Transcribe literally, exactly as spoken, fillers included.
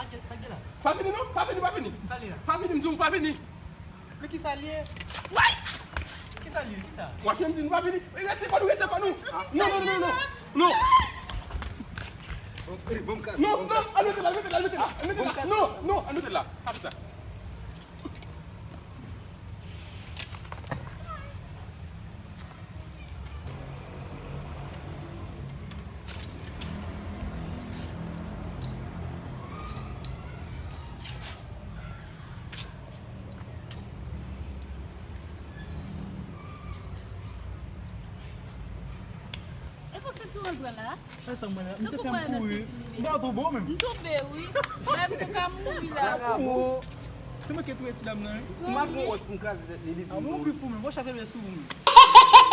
Sa k gen la? Pa vini non, pa vini, pa vini. Sa li la? Pa vini, m di w pa vini. Men kisa l ye? Way! Kisa l ye? Kisa? W ap janm di nou pa vini. Retire kò nou, retire kò nou. Non, non, non, non, non. Non. Bon, eh, bon, m ka, non, bon, m ka. Non, an mete la, mete la, mete la, mete la. Non, non, an mete la. Pa fè sa. E pou senti w pran la? E sa mwen la, misye fè m kouri. M pa tonbe menm. M tonbe, wi. Mwen, m te ka mouri la. Vagabon. Se mwen ki touye ti dam nan, wi. M ap pran wòch pou m kraze tèt li, li di. A, mwen pi fou menm, wòch la tonbe sou ou menm.